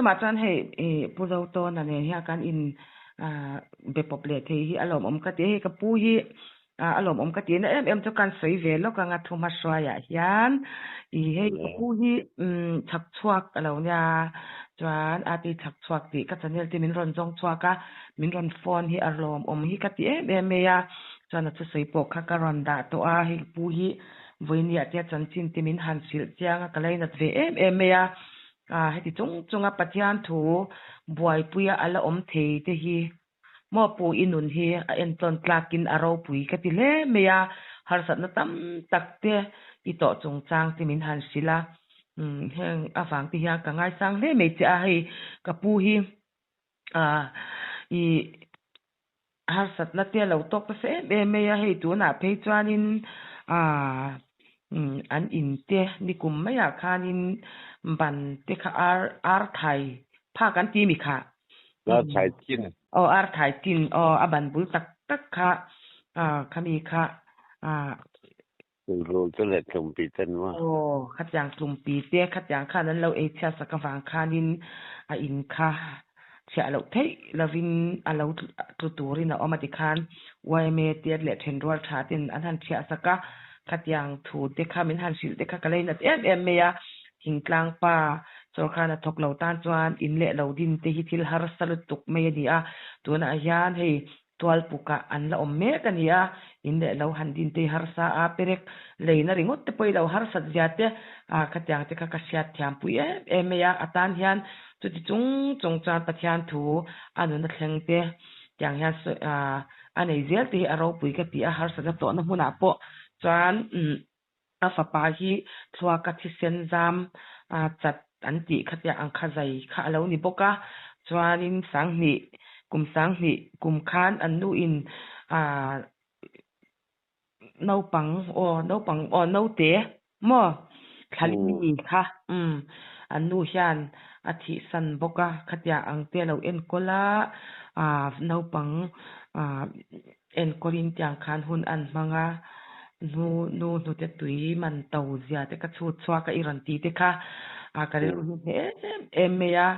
tumah chuan hei ih Pu Zotawna nen hian kan in ah be pawp leh thei hi a lawmawm ka ti a, hei ka pu hi ah a lawmawm ka tihna em em chu kan sawi ve lawk anga thu hmahruaiah hian ih hei ka pu hi umm chhak chhuak a lo nia chuan a ti chhak chhuak tih ka channel te min rawn zawng chhuak a, min rawn phone hi a lawmawm hi ka ti em em mai a, chuan a thusawi pawh kha ka rawn dah tawh a, hei ka pu hi Vawinia tia chanchin te min han hrilh chiang a, ka lainat ve em em mai a. Ah, heti chung chunga Pathian thu buaipuia a la awm thei te hi maw Pu i nun hi a entawn tlakin a ropui ka ti hle mai a, harsatna tam tak te i tawh chungchang te min han hrilh a, umm heng avang te hian ka ngaisang hle mai che a, hei ka pu hi ah i Harsatna te a lo tawk nasa em em mai a, hei tunah phei chuanin aaa an in te nikum maiah khanin ban te kha ar ar thai phak an ti mi kha. Ar thai tin. Aw ar thai tin aw a ban bul tak tak kha aa khami kha aa. Tlumrul te leh tlumpi te an maw? Aw, khatiang tlumpi te, khatiang khan an lo ei chhiat sak avang khanin a in kha chhiah loh theih lovin a lo tlu turin a awm a tikhan yma te leh thenrual tha ten an han chhiah sak a, khatiang thu te kha min han hrilh te kha ka leinat em em mai a, thingtlang pa sawrkharna thawk lo tan chuan in leh lo din te hi thil harsa lutuk mai a ni a, tunah hian hei Tualpukah an la awm mek a ni a, in leh lo han din te hi harsa a, perek leina ringawt te pawh i lo harsat zia te, ah khatiang te kha ka hriat thiam pui em em mai a, a tan hian chuti chung chung chuan Pathian thu a nuna thleng te tiang hian sawi ah a nei zel te hi a ropui ka ti a, harsatna tawhna hmunah pawh chuan umm A fapa hi thluaka thisen zam chat an tih khatia ang kha zai kha a lo ni bawk a. Chuanin sanghnih, kum sanghnih kum khan an nuin naupang aw naupang aw naute maw thlalimi kha umm an nu hian a thihsan bawk a. Khatia ang te a lo enkawl a, naupang Enkawlin tiang khan hun an hmang a, nu nu hnute tui man to zia te ka chhut chhuak a i rawn ti te kha a ka rilru hi hneh em em mai a,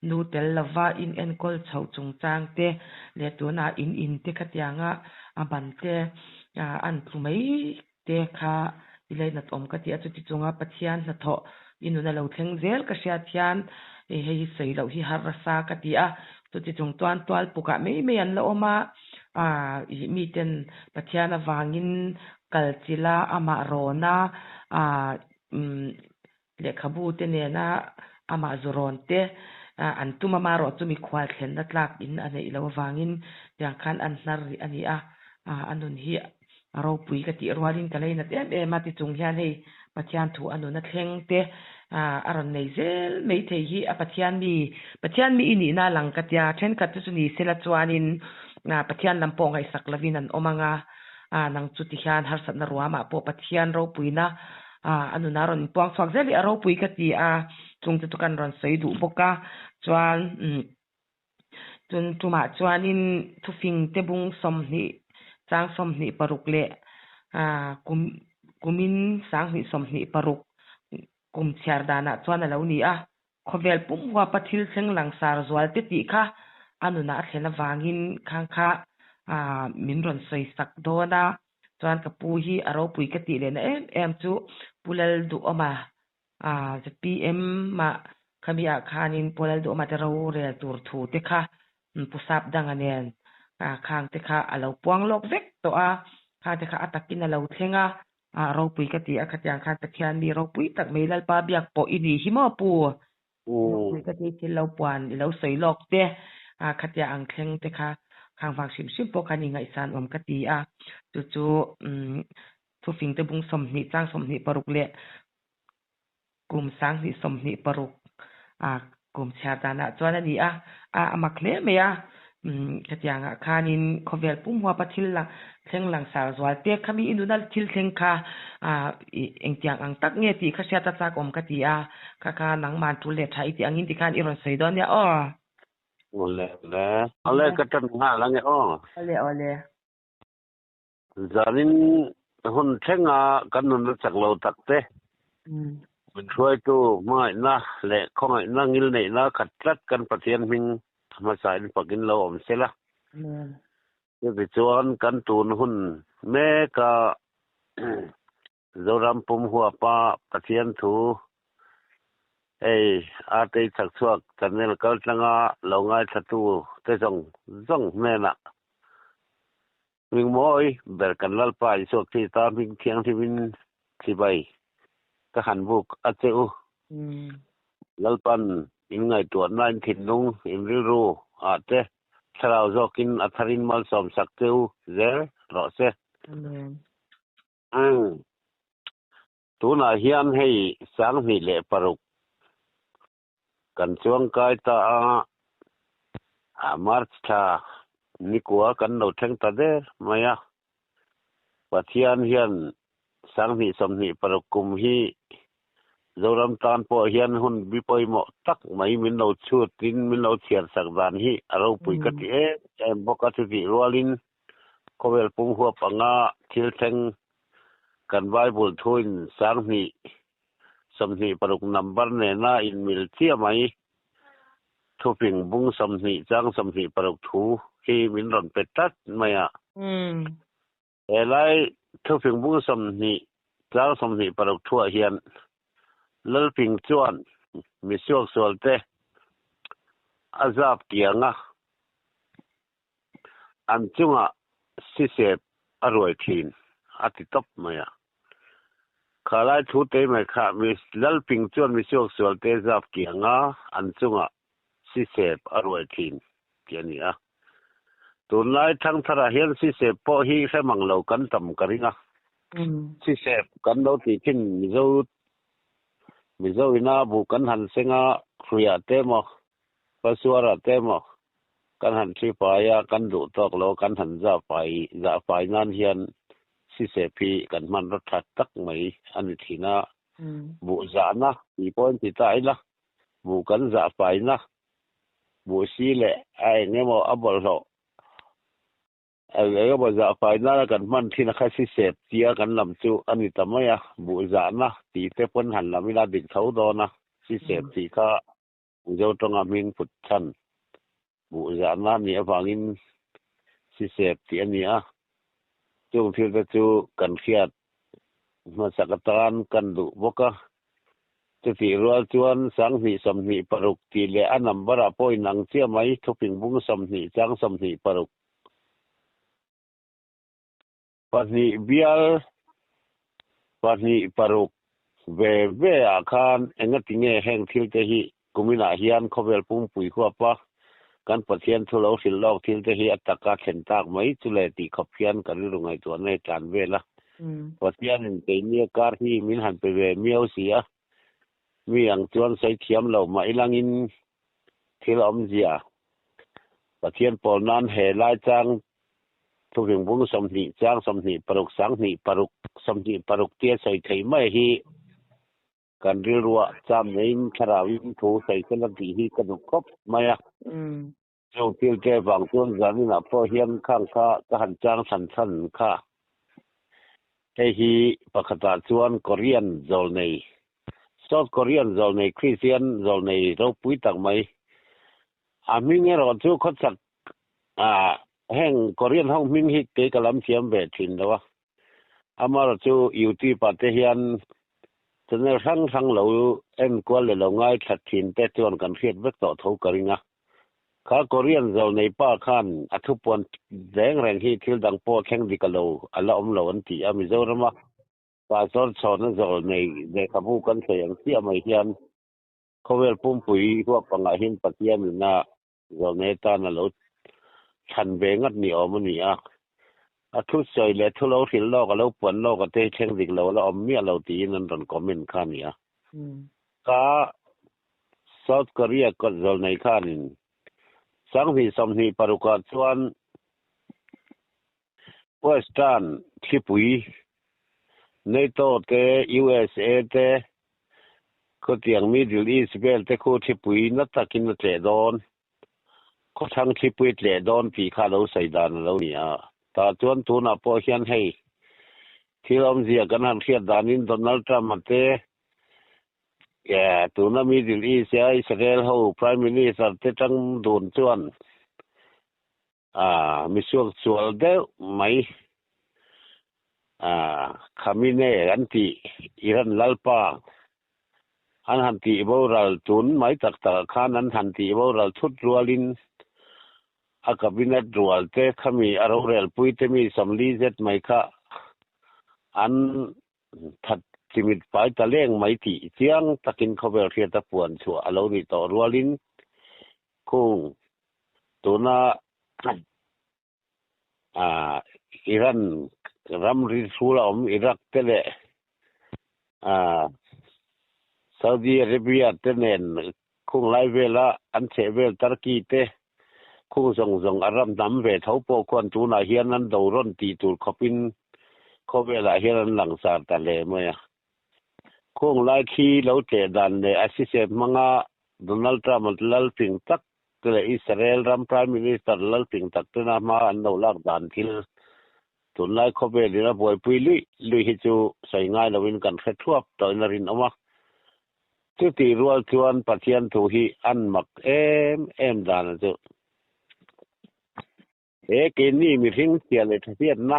nu tel lova in enkawl chhoh chungchang te leh tunah in in te khatianga a ban te an tlu mai te kha i lainat awm ka ti a, chuti chunga Pathian hnathawh i nun a lo thleng zel ka hriat hian hei hi sawi loh hi har rasa ka ti a, chuti chung chuan tual pukah mai mai an la awm a, aah ih miten Pathian avangin kal chilh a, amah rawn a, aah umm lehkhabu te nena amah zu rawn te an tum a, amaherawh chu mikhual thlenna tlak in a neih loh avangin tiang khan an hnar rih a ni a, a nun hi a ropui ka tih rualin ka leinat em em a, tichung hian hei Pathian thu a nun a thleng te a rawn nei zel mai thei hi a Pathian mi, Pathian mi i nihna a lang ka tia, thenkhat chu chu ni sela chuanin Pathian lam pawh ngaihsak lovin an awm ang a, nang chu tihian harsatna ruamah pawh Pathian ropuina A a nuna rawn inpuang chhuak zel hi a ropui ka ti a, chung te chu kan rawn sawi duh bawk a, chuan umm chun tumah chuanin thufing te bung 20 chang 26 leh ah kum kumin 20 26 kum chhiar danah chuan a lo ni a, Khawvel pum huapa thil thleng langsar zual te tih kha a nunah a thlen avangin khang kha min rawn sawi sak dawn a, chuan ka pu hi a ropui ka tih lehna em em chu Pu Lalduhawma ZPM ah khami ah khanin Pu Lalduhawma te rorel tur thu te kha Pu Sapdanga nen khang te kha a lo puang lawk vek tawh a, khang te kha a takin a lo thleng a, A ropui ka ti a, khatiang khan Pathian mi ropui tak mai Lalpa biak pawh i ni hi maw Pu? Ropui ka ti thil lo puan i lo sawi lawk te, a khatia ang thleng te kha khang vang hrim hrim pawh khan i ngaihsan awm ka ti a, chu chu thufing te bung 20 chang 26 leh Kum 20 26 a kum chhiar danah chuan a ni a, a a mak hle mai a. Umm khatiangah khanin khawvel pum huapa thil lang thleng langsar zual te khami i nuna thil thleng kha a ih engtiang ang tak nge tih kha hriat a chak awm ka ti a, kha kha nangman tul leh tha i tih angin tikhan i rawn sawi dawn nia aw. Awle awle. Awle ka tan nghal ange aw. Awle awle. Zanin hun thlenga kan nunna chak lo tak te, Min hruaitu hmangaihna leh khawngaihna ngilneihna khat tlat kan Pathian hming hmasa in fakin lo awm se la. Amen. Chutichuan kan tun hun meka Zoram pum huapa Pathian thu hei Artei Chhakchhuak channel kaltlanga lo ngaithlatu te zawng zawng hnenah Hmingmawi ber kan Lalpa Isua Krista hming thianghlimin chibai ka han buk a che u. Lalpan in ngaihtuahna in thinlung in rilru ah te thlarau zawkin a tharin malsawm sak che u zel rawh se. Amen. Tunah hian hei 2006 Kan chuangkai ta a, a March thla nikua kan lo thleng ta der mai a. Pathian hian 2026 kum hi Zoram tan pawh hian hun bi pawimawh tak mai min lo chhutin min lo chhiar sak dan hi a ropui ka ti em em bawk a, chutih rualin khawvel pum huap anga thil thleng kan Bible thuin 2026 number nena inmil chiah mai. Thuping bung 20 chang 26 thu hi min rawn pe tlat mai a. Helai thuping bung 20 chang 26 thuah hian Lalping chuan mi suaksualte a zap kiang a, an chungah sisep a ruai thin a ti tawp mai a. Kha lai thu tei mai kha mi Lalping chuan mi suaksual te zap kiang a, an chungah sisep a ruai thin tih a ni a. Tunlai thangtharah hian sisep pawh hi hre mang lo kan tam ka ring a. Sisep kan lo tih thin Mizo Mizo ina buh kan han seng a, hruiah te maw, Pasuara te maw kan han thli fai a, kan duh tawk lo kan han zah fai zah fai nan hian sisep hi kan hman rawt that tak mai a ni thin a. Buh zahna tih pawh in ti ta ila, buh kan zah faina, buh si leh a eng emaw a bawlhhlawh Eng emaw zah fai nana kan hman thin a kha sisep tia kan lam chu a ni ta mai a, buh zahna tih te pawn han lam ila dik tho dawn a, sisep tih kha Mizo tawnga hming put chhan buh zahna a nih avangin sisep tih a ni a, chung thil te chu kan hriat hmasak atan kan duh bawk a. Chutih rual chuan 2026 tih leh a number ah pawh inang chiah mai, thuping bung 20 chang 26. Pahnih bial pahnih paruk ve ve ah khan engati nge heng thil te hi kuminah hian khawvel pumpui huap a, kan Pathian thu lo hrilh lawk thil te hi a taka thlen tak mai chu le tih khawp hian ka rilru ngaihtuahna hi tlan vel a. Pathianin keini a kar hi min han pe ve miau si a, mi ang chuan sawi thiam lo mah ilangin thil awmzia Pathian pawl nan he lai chang thuving bung 20 chang 26 26 26 tia sawi thei mai hi Kan rilruah cham neiin thlarauin thu sawi sela tih hi ka duh khawp mai a. Chung thil te vang chuan zaninah pawh hian khang kha ka han chang chhan chhan kha. Hei hi pakhatah chuan Korean zawlnei, South Korean zawlnei Christian zawlnei ropui tak mai. A hming erawh chu khawchhak ah heng Korean ho hming hi kei ka lam thiam ve thin lo a. Amaherawh chu YouTube ah te hian channel hrang hrang lo enkual leh lo ngaithla thin te chuan kan hriat vek tawh tho ka ring a. Kha Korean zawlnei pa khan a thupuan reng reng hi thil dang pawh thleng dik a lo a la awm lo an ti a, Mizorama pastor chhawna zawlnei lehkhabu kan sawi ang chiah mai hian khawvel pumpui huap pangah hian Pathian ina Zawlnei tan a lo chhan ve ngat ni awm a ni a, a thu sawi leh thu lo hrilh lawk a lo puan lawk a te hi thleng dik lo a la awm miah lo tiin an rawn comment kha a ni a. Ka South Korea kawt zawlnei khanin 2026 ah chuan Western thlipui NATO te USA te Khutiang Middle East vel te khu thlipui na takin a tleh dawn, khawthlang thlipui a tleh dawn tih kha lo sawi dan a lo ni a. Tah chuan tunah pawh hian hei thil awmzia kan han hriat danin Donald Trump-a te Tuna Middle East a Israel ho Prime Minister te tang dun chuan misuak sual deuh mai Khamenei an tih Iran lalpa an han tih boral tun mai tak takah khan an han tih boral thut rualin a cabinet rual te khami a rorelpui te mi sawmli zet mai kha an That chimit fai ta leng mai tih chiang takin khawvel hriata puan chhuah a lo nih tawh rualin khung tuna Iran ramri hrul a awm Iraq te leh Saudi Arabia te nen khung lai vela an chhehvel Turkey te Khung zawng zawng a ram hnam ve tho pawh khuan tunah hian an do rawn tih tur khawpin khawvelah hian an langsar ta hle mai a. Khung lai khi lo tleh dan leh a sisep hmanga Donald Trump-a lal fing tak te leh Israel ram Prime Minister lal fing tak tena hma an lo lak dan thil tunlai khawvelin a buaipui luih luih hi chu sawi ngai loin kan hre thuap tawhin a rinawm a. Chutih rual chuan Pathian thu hi an mak em em dan a chu. He keini mihring chhia leh thahriatna,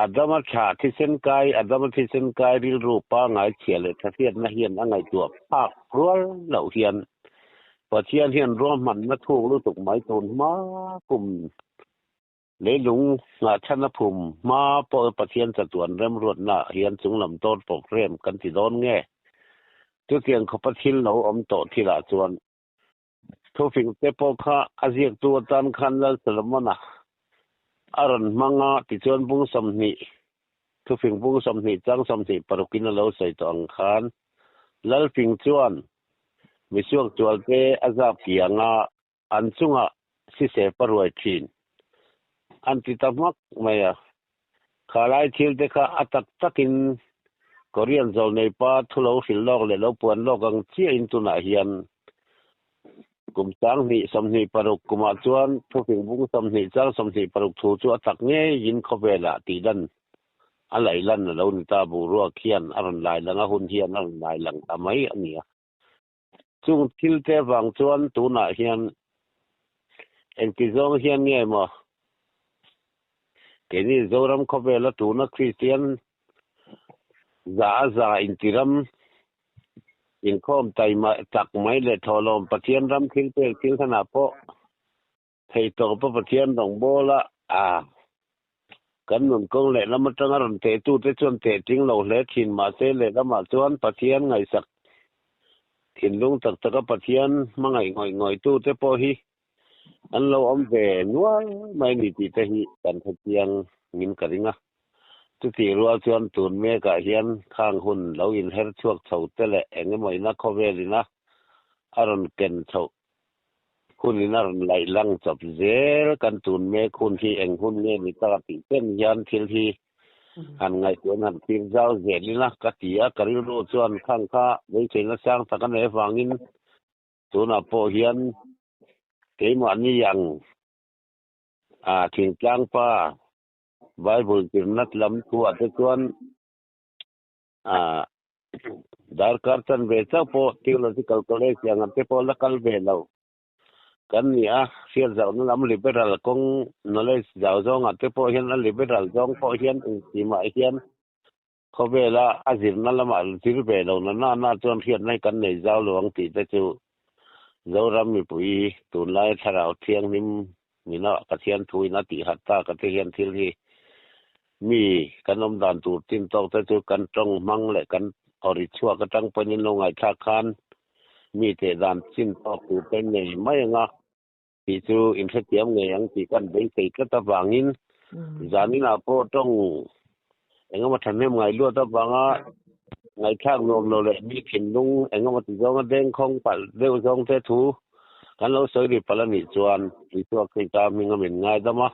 Adama tha thisen kai, Adama thisen kai rilru pangai chhia leh thahriatna hian a ngaihtuah phak rual loh hian Pathian hian ruahmanna thuk lutuk mai tun hma kum Leilung nghahchhan a phum hma pawh Pathian chatuan remruatna ah hian chunglam tawr program kan ti dawn nge? Chutiang khawpa thil lo awm tawh thilah chuan thufing te pawh kha a ziaktu atan khan Lal Solomon-a a rawn hmang a, tichuan bung 20, thufing bung 20 chang 26 in a lo sawi tawh ang khan Lalfing chuan misuak tualte a zap kiang a, An chungah sisep a ruai thin. An ti ta hmak mai a. Kha lai thil te kha a tak takin Korean zawlnei pa thu lo hrilh lawk leh lo puan lawk ang chiahin tunah hian kum 20 26 kumah chuan thufing bung 20 chang 26 thu chu a tak ngeiin khawvelah tihdan a laihlan a lo ni ta. Boruak hian a rawn lai lang a, hun hian a rawn lai lang ta mai a ni a. Chung thil te vang chuan tunah hian engti zawng hian nge maw keini Zoram khawvela tuna Kristian za a za intiram inkhawm taima tak mai leh thawhlawm Pathian ram thil pek thil hlanah pawh Thei tawpa Pathian rawngbawla a kan nun kawng lehlam atanga rawn tehtute chuan teh ting lo hle thin mahse lehlamah chuan Pathian ngaihsak thinlung tak taka Pathian hmangaih ngawih ngawihtute pawh hi an lo awm ve nual mai ni tih te hi kan hrechiang in ka ring a. Chutih rual chuan tun mekah hian khang hun lo inher chhuak chho te leh eng emaw ina khawvel ina a rawn ken chhoh Hunin a rawn laih lang chawp zel kan tun mek hun hi eng hun nge ni tak a tih chen hian thil hi han ngaihtuah han thlir zau zel ila ka ti a, ka rilru chuan khang kha beiseina sang tak a nei avangin tunah pawh hian keimahni ang a thingtlang pa Bible zirna lam thuah te chuan Darkar chan ve chauh pawh Theological College ang te pawh la kal ve lo kan ni a, hriat zauhna lam liberal kawng knowledge zau zawngah te pawh hian a liberal zawng pawh hian engtimah hian khawvela a zirna lamah zir ve lo na na na chuan hriatna hi kan nei zau lo ang tih te chu Zoram mipui tunlai thlarau thianghlim mina Pathian thuin a tih hat tak te hian thil hi mi kan awm dan tur tin tawk te chu kan tawng hmang leh kan awri chhuak atang pawhin in lo ngaihthlak khan mi teh dan chin tawk tur te nei mai anga tih chu in hrethiam ngei ang tih kan beisei tlat avangin zaninah pawh tawng engemaw thahnem ngai luat avanga ngaihthlak nuam lo leh mi thinlung engemaw ti zawnga dengkhawng palh deuh zawng te thu kan lo sawi ri palh a nih chuan Isua Krista hminga min ngaidam a,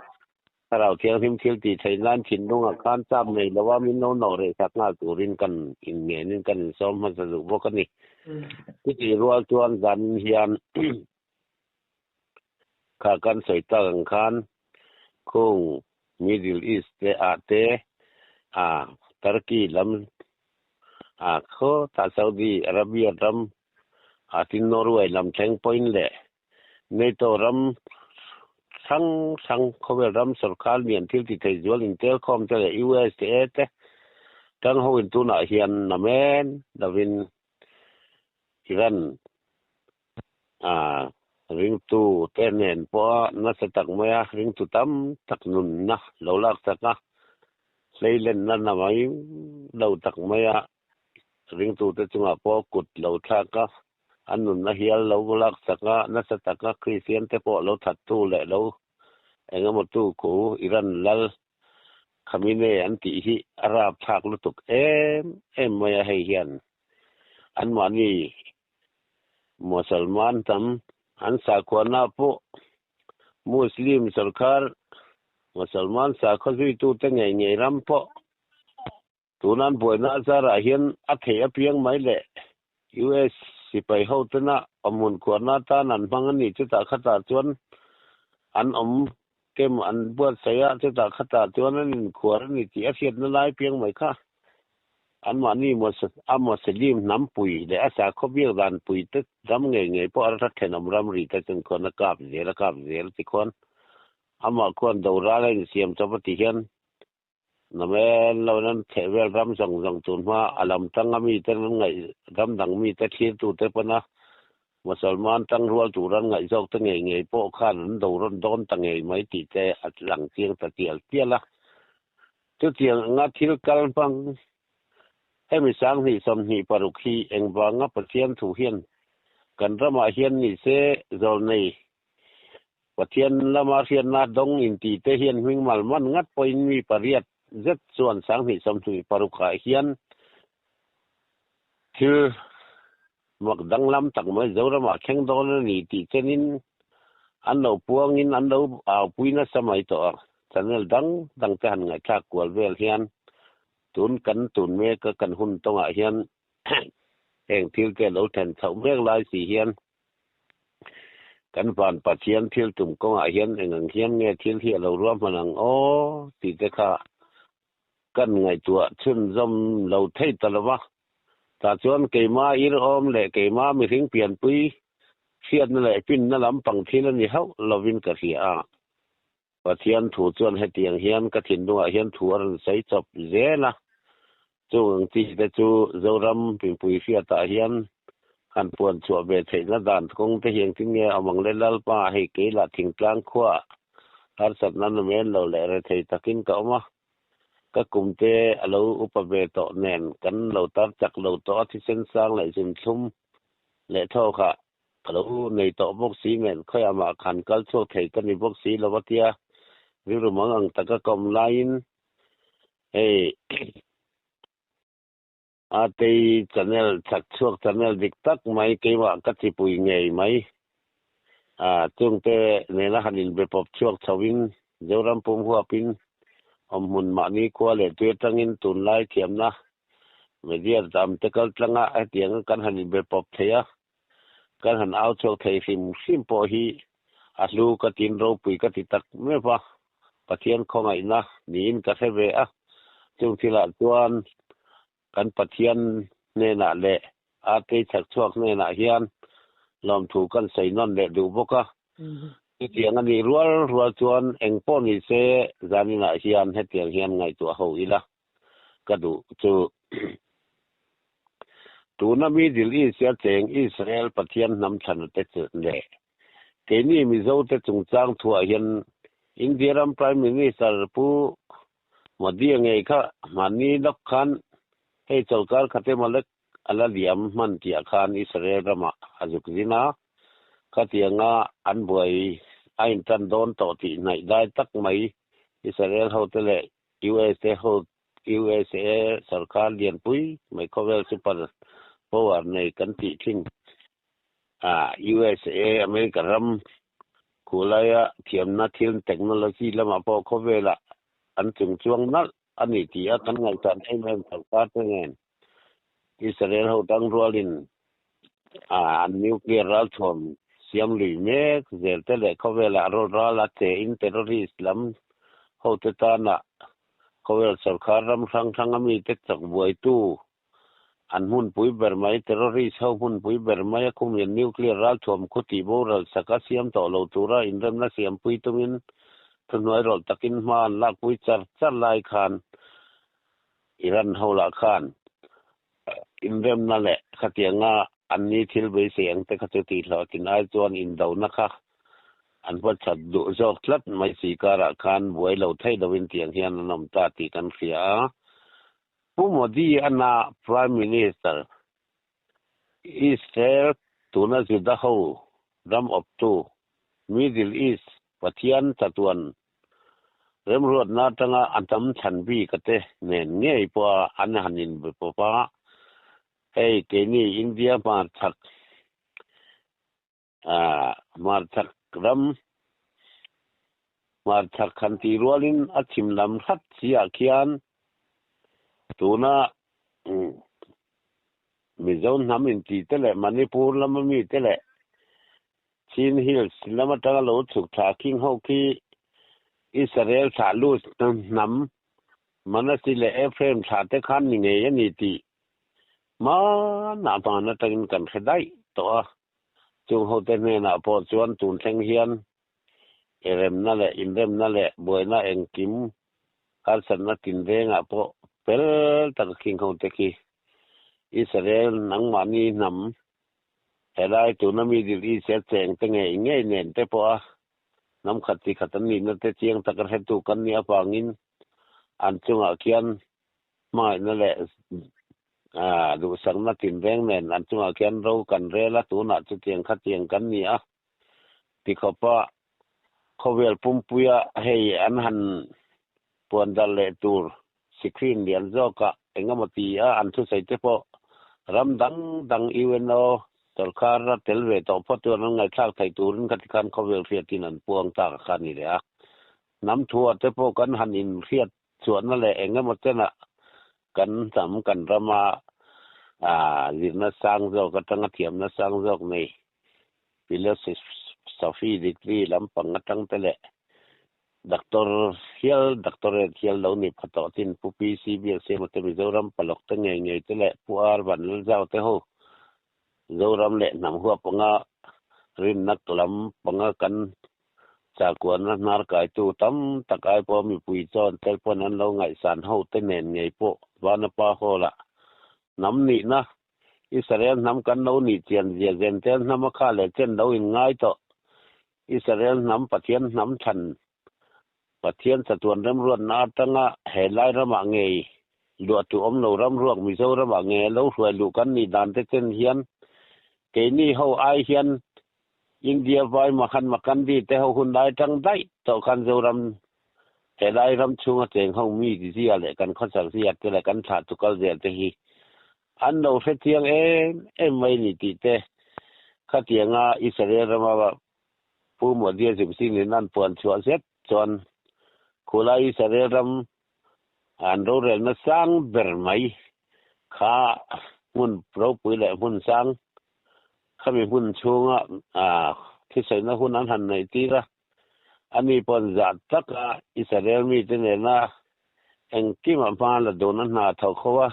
Thlarau Thianghlim thil tih theih nan thinlungah khan chap nei lo a min lo nawh reh sak nghal turin kan inngenin kan insawm hmasa duh bawk a ni. Chutih rual chuan zanin hian Kha kan sawi tak ang khan khung Middle East te ah te ah Turkey lam A khaw ta Saudi Arabia ram a tin Norway lam thleng pawhin leh NATO ram hrang hrang khawvel ram sorkar lian thil ti thei zual intelkhawm te leh USA te tang hoin tunah hian namen lovin Iran a ringtu te nen pawha nasa tak maia ringtu tam tak nunna lo lak chak a, hleilenna na mai lo tak maia ringtute chungah pawh kut lo thlak a, an nunna hial lo lak chak a, nasa taka Kristian te pawh lo thattu leh lo engemaw tu khu Iran lal Khamenei an tih hi a rapthlak lutuk em em mai a, hei hian anmahni Musalman tam an sakhuana pawh Muslim sorkar Musalman sakhaw zuitute ngei ngei ram pawh tuna an buaina azarah hian a theih apiang mai leh US sipai hotena awmhmun khuarna atan an hmang a ni. Chutah khatah chuan an awm kem an buatsaih a, chutah khatah chuan an inkhuar a ni tih a hriatna lai piang mai kha. Anmahni a Muslim hnam pui leh a sakhaw biak dan pui te ram ngei ngei pawh a rat thenawm ramri te chuan khuan a kap zel a kap zel ti khuan amah khuan doral a insiam chawp a ti hian Namen lo nan theh vel ram zawng zawng tun hma a lam tang a mite an ngaih ram dang mite thlirtu te pawn a Musalman tang rual tur an ngaih zawk te ngei ngei pawh khan an do rawn dawn ta ngei mai tih te a lang chiang ta tial tial a. Chutiang anga thil kal hmang hemi 2026 hi engvanga Pathian thu hian kan ramah hian ni se zawlnei Pathian lama hriatna dawng intih te hian hming mal man ngat pawhin mi pariat zet chuan 2026 ah hian thil mak danglam tak mai Zoramah thleng dawn a ni tih chenin an lo puangin an lo aupui nasa mai tawh a. Channel dang dang te han ngaihthlak kual vel hian tun kan tun mek a kan hun tawngah hian heng thil te lo thlen chhoh mek lai si hian Kan van Pathian thil tum kawngah hian eng ang hian nge thil hi a lo ruahman ang aw tih te kha kan ngaihtuah chhunzawm lo thei ta lo va. Tah chuan keima irhawm leh keima mihring pianpui hriatna leh pinna lampang thil a ni hauh lovin ka hria a. Pathian thu chuan hetiang hian ka thinlungah hian thu a rawn sawi chawp zel a, chung ang chi te chu Zoram mipui hriatah hian han puan chhuah ve theihna dan kawng te hi engtin nge awm ang le Lalpa, hei kei lah thingtlang khuaah harsatna namen lo leh rethei takin ka awm a, ka kum te a lo upa ve tawh nen kan lo tar chak lo tawh a, thisen sang leh zinthlum leh thawkah Ka lo nei tawh bawk si nen khawiah mah khan kal chhuak thei ka ni bawk si lo a tia rilru mang ang taka ka awm laiin hei Atei channel chhak chhuak channel dik tak mai keimah ka chipui ngei mai a chungte nena han inbe pawp chhuak chhoin Zoram pum huapin awmhmun mahni khua leh tui atangin tunlai thiamna Media dam te kal tlanga hetianga kan han inbe pawp thei a, kan han au chhuak thei hrim hrim pawh hi a hlu ka tin ropui ka ti tak meuh a, Pathian khawngaihna niin ka hre ve a, chung thilah chuan kan Pathian hnenah leh Artei chhakchhuak hnenah hian lawmthu kan sawi nawn leh duh bawk a, chutiang a nih rual rual chuan engpawh ni se zaninah hian hetiang hian ngaihtuah ho ila. Ka duh chu tuna Middle East a cheng Israel Pathian hnam thlan te chu leh keini Mizo te chungchang thuah hian India ram Prime Minister Pu Modi a ngei kha hmanni lawk khan hei chawlkar khat emaw lek a la liam hman tihah khan Israel ramah a zuk zin a, khatianga an buai a intan dawn tawh tih hnaih dai tak mai Israel hote leh USA ho USA sarkar lianpui mai khawvel super power nei kan tih thin a USA America ram khulaia thiamna thil technology lamah pawh khawvelah an chung chuang nalh a ni tih a kan ngaihtuah em em sarkar te nen Israel ho tang rualin a an nuclear ralthuam siam lui mek zel te leh khawvelah rawt ral a che in terrorist lam hote tana khawvel sorkar ram hrang hrang a mite chak buaitu An hmunpui ber mai, terrorist ho hmunpui ber mai a khumian nuclear ralthuam khu tih boral sak a siam tawh lo tura inremna siampui tumin thuhnuai rawlh takin hma an lakpui char char lai khan Iran ho lah khan inremna leh khatianga anni thil beisei ang te kha chu tih hlawhtlin ai chuan indona kha an hmachhat duh zawk tlat mai si karah khan buai lo thei loin tiang hian an awm ta tih kan hria a. Pu Modi ana Prime Minister Israel tuna Juda ho ram awptu Middle East Pathian chatuan remruatna atanga a hnam chhan bik a te nen ngei pawha an han inbe pawp a, hei keini India hmarchhak Hmarchhak ram, hmarchhak han tih rualin a chhim lam hrat si ah khian tuna Mizo hnam intih te leh Manipur lama mi te leh Chin Hills lam atanga lo chhuk thla khing ho khi Israel thlah lut hnam Manasi leh Ephraim thlah te khan ni ngei a ni tih Hmanah hman atangin kan hre daih tawh a, chung hote hnenah pawh chuan tun thleng hian i remna leh inremna leh buaina engkim harsatna tinrengah pawh fel taka khing hote khi Israel nangmahni hnam helai tuna Middle East a cheng te ngei ngei nen te pawha hnam khat chi khat an nihna te chiang taka hretu kan nih avangin an chungah khian Hmangaihna leh duhsakna tinreng nen an chungah khian ro kan rel a, tunah chutiang khatiang kan ni a tikhawpa khawvel pumpuia hei an han puan darh leh tur screen lian zawkah engemaw ti a an thusawi te pawh ram dang dang UNO sorkar a tel ve tawh phawt chuan an ngaihthlak theih turin khati khan khawvel hriatin an puang tak kha a ni leh a. Hnam thuah te pawh kan han inhriat Chuanna leh eng emaw chenah kan hnam kan rama zirna sang zawk atanga thiamna sang zawk nei philosophy degree lampang atang te leh doctor hial doctorate hial lo ni pha tawh chin Pu PC Biaksiama te Mizoram palawk te ngei ngei te leh Pu R Vanlalzau te ho Zoram leh hnam huap anga rinna lam panga kan Chahkuahna hnar kaitu tam tak ai pawh mipui chuan tel pawn an lo ngaihsan ho te nen ngei pawh Vanapa Hall-ah hnam nihna Israel hnam kan lo nih chian zia Zentel hnam a kha leh chen lo in ngai tawh Israel hnam Pathian hnam thlan Pathian chatuan remruatna atanga he lai ramah ngei luahtu awm lo ramruak Mizoramah ngei a lo hruai luh kan nih dan te chen hian keini ho ai hian India vai Mahatma Gandhi te ho hun lai tang daih tawh khan Zoram he lai ram chhunga cheng ho mi zia leh kan khawsak zia te leh kan thlah tukal zel te hi an lo hre chiang em em mai ni tih te khatianga Israel rama Pu Modi a zimsin in an puan chhuah zet chuan khulai Israel ram an rorelna sang ber mai kha hmun ropui leh hmun sang Khami hmun chhunga thisaina hun an han neih tir a, ani pawn zah taka Israel mite nena engkimah hma la dun a hna thawk ho a,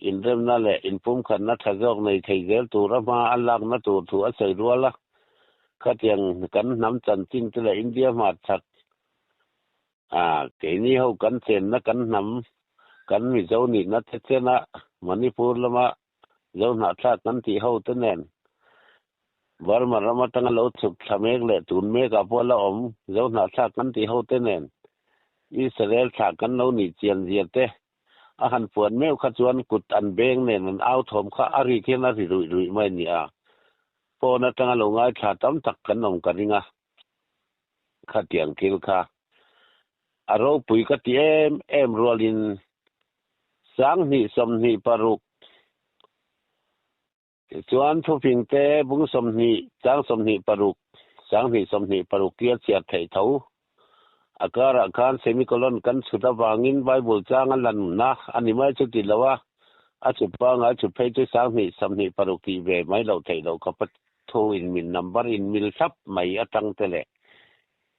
inremna leh inpumkhatna tha zawk nei thei zel tura hma a lakna tur thu a sawi rual a. Khatiang kan hnam chanchin te leh India hmarchhak keini ho kan chenna kan hnam kan Mizo nihna te chena Manipur lama Zohnahthlak kan tih ho te nen Burma ram atanga lo chhuk thla mek leh tun mekah pawh la awm Zohnahthlak kan tih ho te nen Israel thlah kan lo nih chian zia te a han puan meuh kha chuan kut an beng nen an au thawm kha a rik hian a ri ruih ruih mai a ni a, phone atanga lo ngaithla tam tak kan awm ka ring a, khatiang thil kha a ropui ka ti em em rualin 2026 Tichuan thufing te bung 20 chang 26 2026 tia chhiar theih tho. A karah khan semicolon kan chhut avangin Bible chang a lanna a ni mai chu ti lo a, a chhut pangai chhut phei chu 2026 tih ve mai loh theih loh khawp a thu in min number in mil thlap mai atang te leh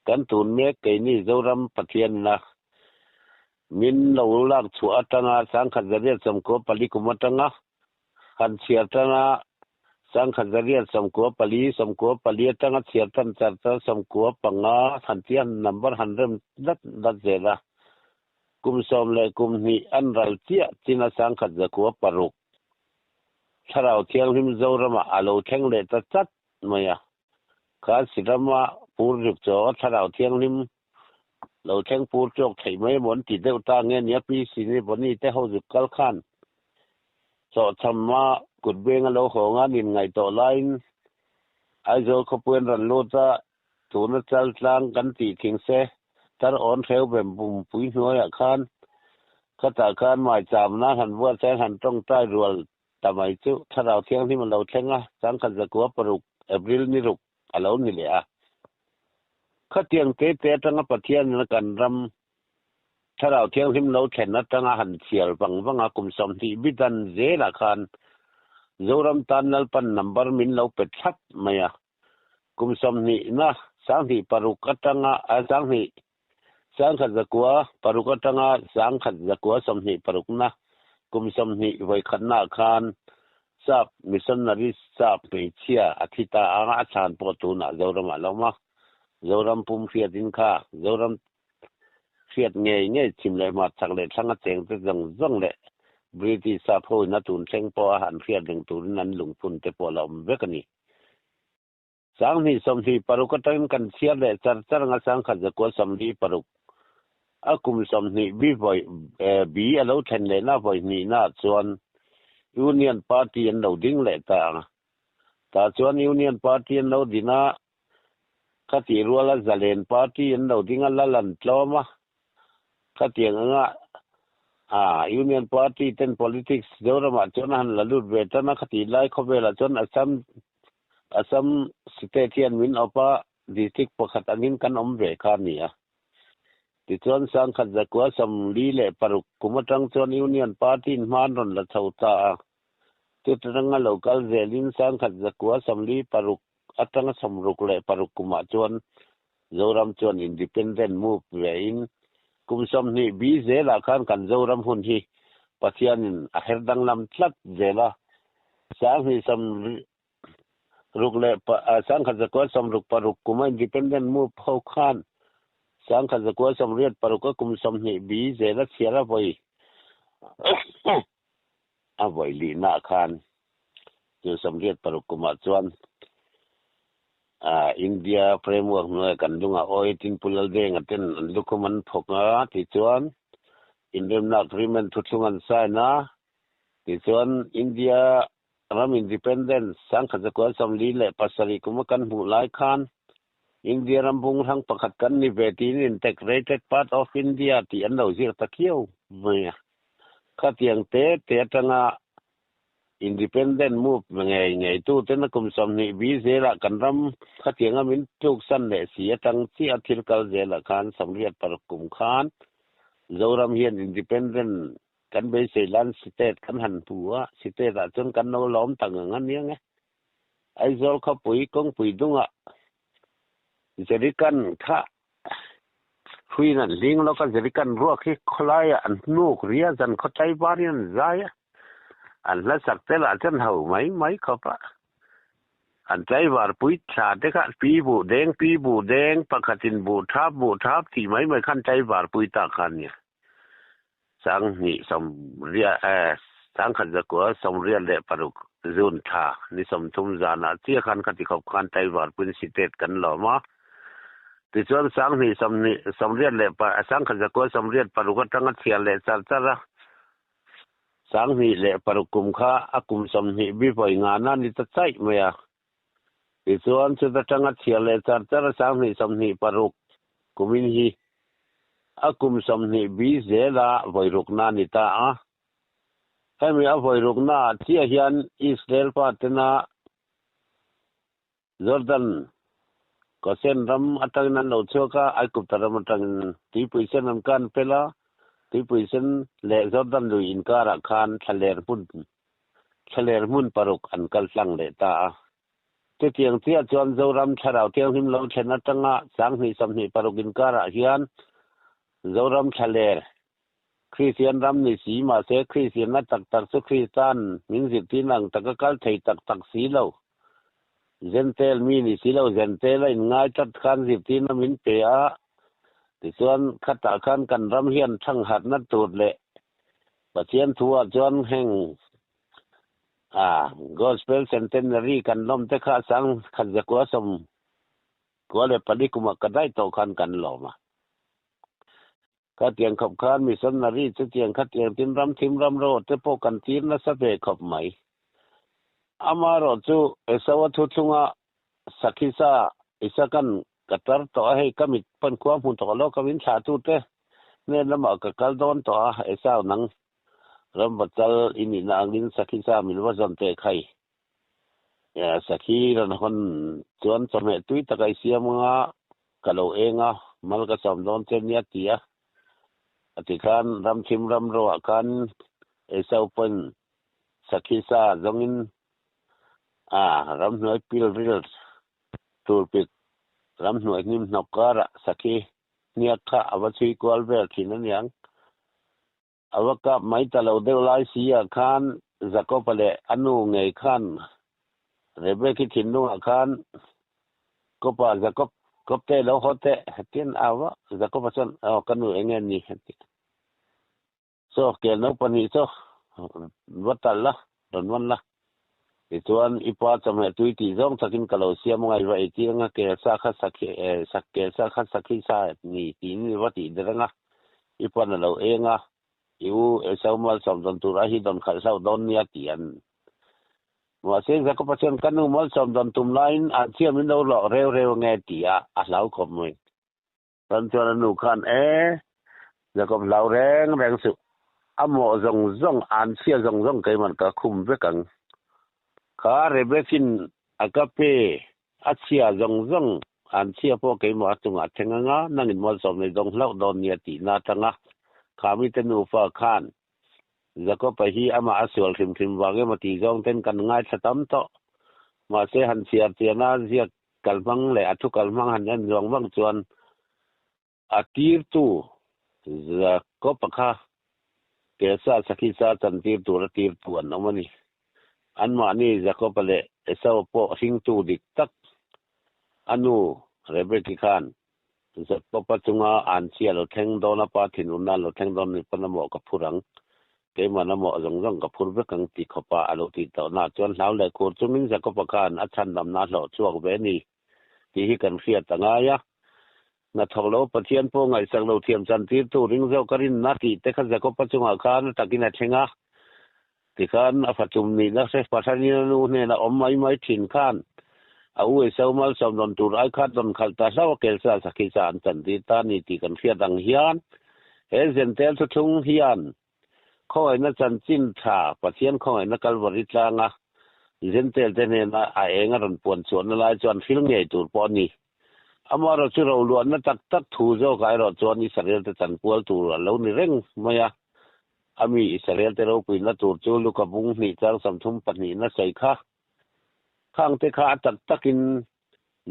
kan tun mek keini Zoram Pathianna Min lo lak chhuah atanga 1994 kum atanga Han chhiar tan a, 1924, 94 atanga chhiar tan char char 95 han tia number han rem dat dat zel a. Kum sawm leh kum hnih an ral chiah chin a 1906 Thlarau Thianghlim Zoramah a lo thleng leh ta chat mai a. Kha Sirama pur ruk chaw Thlarau Thianghlim lo thleng pur chawk theih mai emaw an ti deuh ta nge nia Pi Sini Boni te ho zuk kal khan chawhchham a kut beng a lo haw nga nin ngaih tawh laiin Aizawl khawpui an rawn lut a, tuna chal tlang kan tih thing se tar awn hreu bem bum pui hnuaiah khan khatah khan maicham nan han buatsaih an han tawngtai rual ta mai chu Thlarau Thianghlim a lo thleng a, 1906 April ni ruk a lo ni leh a. Khatiang te te atanga Pathianin a kan ram Thlarau Thianghlim lo thlen atanga han chhiar vang vang a, kum 20 bidan zelah khan Zoram tan Lalpan number min lo pe thlap mai a. Kum 20 na 26 atanga a 20 1906 atanga 1926 na kum 20 vawi khatna khan sap missionary sap hmeichhia a thi ta a, a chhan pawh tunah Zoram ah lo awm a. Zoram pum hriatin kha Zoram hriat ngei ngei chhim leh hmar chak leh thlang a cheng te zawng zawng leh British sap ho in a tun thleng pawh a han hriat reng turin an lungphun te pawh a la awm vek a ni. 2026 atangin kan chhiar leh char char anga 1946 a kum 20 bi vawi bi a lo thlen lehna vawi hnihna ah chuan Union Party an lo ding leh ta ang. Tah chuan Union Party an lo din a, khatih ruala Zalen Party an lo ding a, lal an tlawm a. Khatiang anga Union Party ten politics Zoramah chuan a han la lut ve tan a, khatih lai khawvelah chuan Assam Assam state hian min awp a, district pakhat angin kan awm ve kha a ni a. Tichuan 1946 kum atang chuan Union Party in hma an rawn la chho ta a. Chutanga lo kal zelin 1946 atanga 66 kumah chuan Zoram chuan independent move ve in kum 20 bi zelah khan kan Zoram hun hi Pathianin a her danglam tlat zel a. 26 leh 1966 kuma independent move ho khan 1986 a kum 20 bi zela chhiar a vawi a vawi lihna khan chu 86 kumah chuan India framework hnuaiah kan lungah awi tin Pu Laldenga ten an lukhum an phawk a, tichuan inremna agreement thuthlung an sign a, tichuan India ram independence 1947 kuma kan hmuh lai khan India ram bung hrang pakhat kan ni ve tiin integrated part of India tih an lo zir ta khiau mai a. Khatiang te te atanga independent move ngei ngei tu ten a kum 20 bi zelah kan ram khatianga min tluk san leh si atang chiah thil kal zelah khan 86 kum khan Zoram hian independent kan beisei lan state kan han hmu a, state ah chuan kan lo lawm ta ngang a nia nge. Aizawl khawpui kawngpui dungah Jerican kha hruiin an hling lawk a, Jerican ruak hi khawlaiah an hnuk ria zan khaw tlai varin an zai a, an hla sak te lah chuan ho mai mai khawp a. An tlaivar pui thla te kha pi buh deng pi buh deng pakhatin buh thap buh thap tih mai mai khan tlaivar pui ta kha a nia. 1986 June thla ni 30 zanah chiah khan khati khawp khan tlaivar pui state kan lawm a. Tichuan 1986 atanga chhiar leh char char a. 2006 kum kha a kum 20 bi vawi ngana ni ta chaih mai a. Tichuan chuta tanga chhiar leh char char a 2026 kumin hi a kum 20 bi zela vawi rukna ni ta a. Hemi a vawi rukna ah chiah hian Israel pa tena Jordan Gosen ram atangin an lo chhuak a, Aigupta ram atangin tuipui sen an kan pel a, tuipui sen leh Jordan lui inkarah khan thlaler hmun thlaler hmun paruk an kal tlang leh ta a. Chutiang chiah chuan Zoram Thlarau Thianghlim lo thlen atanga 2026 inkarah hian Zoram thlaler. Kristian ram ni si mahse Kristianna tak tak chu Kristan min zirtir ang taka kal thei tak tak si lo. Zentel mi ni si lo Zentel a inngai tlat khan zirtirna min pe a, tichuan khatah khan kan ram hian thangharhna tur leh Pathian thuah chuan heng Gospel Centenary kan lawm te kha sang khat zakua 94 kumah ka daih tawh khan kan lawm a. Khatiang khawp khan missionary chutiang khatiang tin ram thim ram ro te pawh kan tir nasa ve khawp mai. Amaherawh chu Esau-a thuthlunga Sakhisa Isakan ka tar tawh a, hei ka mit pawn khua hmu tawh lo ka min thlahtute hnen lamah ka kal dawn tawh a, Esau nang ram va chal i nihna angin Sakhisa min va zawn teh khai. Sakhi rawn hawn chuan chawhmeh tui tak a i siam anga ka lo eng a, mal ka sawm dawn che nia ti a. A ti khan ram thim ram roah khan Esau pawn sakhi sa zawngin a ramhnuai pil ril tur pik ramhnuai hnim hnawk karah sakhi hniak kha a va chhui kual vel thin aniang. A va kap mai ta lo deuh lai si ah khan Jakob-a leh a nu ngei khan Rebeki thinlungah khan Kopa Jakob, Kopte lo haw teh tiin a au va. Jakob-a chuan, Aw ka nu eng nge ni? a ti. Chaw kel naupahnih chu va talh la, rawn man la. Tichuan i pa chawhmeh tui tih zawng takin ka lo siam angai va ei tir anga kel sa kha sakhi eh sak kel sa kha sakhi sa ni tiin i va tih der anga i pan a lo eng a i u Esau malsawm dawn tur a hi dawn khalh hlauh dawn nia tih an Mahse Jakob-a chuan ka nu malsawm dawn tum laiin an chhia min lo lawh reu reu ange ti a a hlau khawp mai. Tan chuan a nu khan, E, Jakob hlau reng reng suh. A mawh zawng zawng, an chhia zawng zawng keiman ka khum vek ang. Kha Rebekin a ka pe, a chhia zawng zawng, an chhia pawh keimah a chungah a thleng anga, nangin malsawm nei dawng hlauh dawn nia tihna atanga kha mite nufa khan Jakob-a hi amah a sual hrim hrim vang emaw tih zawng ten kan ngaithla tam tawh. Mahse han chhiar chiana ziak kalhmang leh a thu kalhmang han en zuang vang chuan a tirtu Jakob-a kha Kelsa Sakhisa chantir tura tirtu an awm a ni. Anmahni Jakob-a leh Esau-a pawh hringtu dik tak a nu Rebeki khan Jakob-a chunga an chi a lo thleng dawn a, pa thinurna a lo thleng dawn ni pawn a mawh ka phur ang, keimahna mawh zawng zawng ka phur vek ang ti khawpa a lo tih tawhnaah chuan hlau leh khur chungin Jakob-a khan a chhandamna a hlawh chhuak ve a ni tih hi kan hriat a ngai a. Hnathawk lo Pathian pawh ngaihsak lo thiam chantirtu ring zawk a rinna tih te kha Jakob-a chungah khan a takin a thleng a. Tikhan a fatum nihna hre Pathanin a nu hnenah awm mai mai thin khan a u Esau malsawm rawn tur ai kha rawn khalh ta hlauh a kelsa sakhi sa an chan tir ta ni tih kan hriat ang hian he Zentel thuthlung hian khawngaihna chanchin tha Pathian khawngaihna Kalvari tlanga Zentel te hnena a eng a rawn puan chhuahna lai chuan hril ngei tur pawh a ni. Amaherawh chu roluahna tak tak thu zawkah erawh chuan Israel te chanpual tur a lo ni reng mai a. A mi Israel te ropuina tur chu Luka bung hnih chang 32 na sawi kha. Khang te kha a tak takin